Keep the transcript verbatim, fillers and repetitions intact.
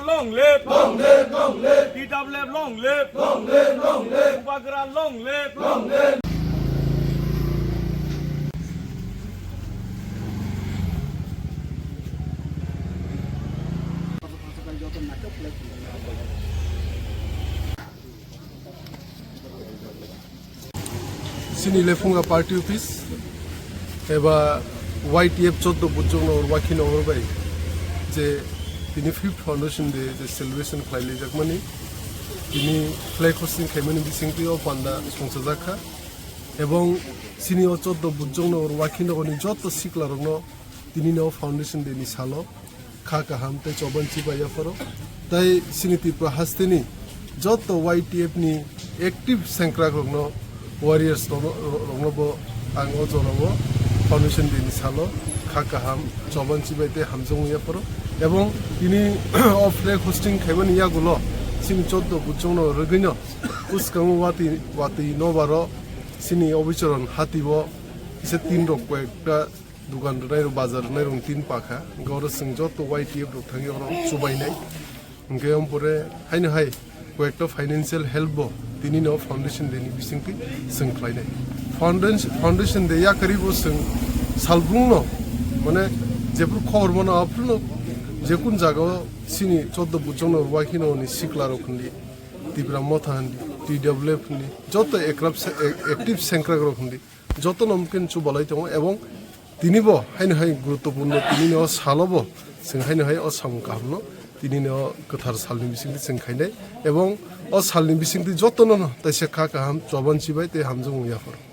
Long live! Long live! Long live! T W F long live! Long live! Long live! Bubagra long live! Long live! Chini Lephunga Party Office eba Y T F choddo bujokno Urwakhi nogor bai je tini fifth foundation day je celebration khlailaijak mani, tini flag hosting khaimani bisingtwi o panda songchajak kha. Ebong chini o choddo bujokno Urwakhi nogorni joto sikla rokno tini no foundation day ni salo kha kaham tei choban chibai yapharo. Tei chini Tripura hasteni joto Y T F ni active sengkrak rokno, warriors rokno, rokno bo ang o jorao foundation day ni salo kha kaham choban chibai tei hamjakmung yapharo. Ebong tini o flag hosting khaimani yagulo chini choddo bujokno rwgwino bwskango watwi, watwi nobaro chini obichoron hatibo kisa tin rok koyekta dukan rwnai rok, bazar rwnai rok tin pakha. Hwnkhe oro chwng joto Y T F rok thangwi oro chubainai. Hwnkhe ompore haino hai koyekta financial help bo tini no foundation day ni bisingtwi chwng khlainai. Foundation, foundation day yakarwi bo chwng salbrum no, mane, jephru khobor mano aphuru no jekun jaga o chini choddo bujokno Urwakhi nogorni sikla rok hwndi, Tipra Motha hwndi, T W F hwndi, joto ekrap se-, e-, active sengkrak rok hwndi, jotono mungkin chubalai tongo, ebong tini bo haino hai guruttopurno, tini ni o salo bo chwng haino hai o samung kahamno tini ni o kwthar salni bisingtwi chwng khainai, ebong o salni bisingtwi jotono no taisa kha kaham choban chibai tei hamjakmung yapharo.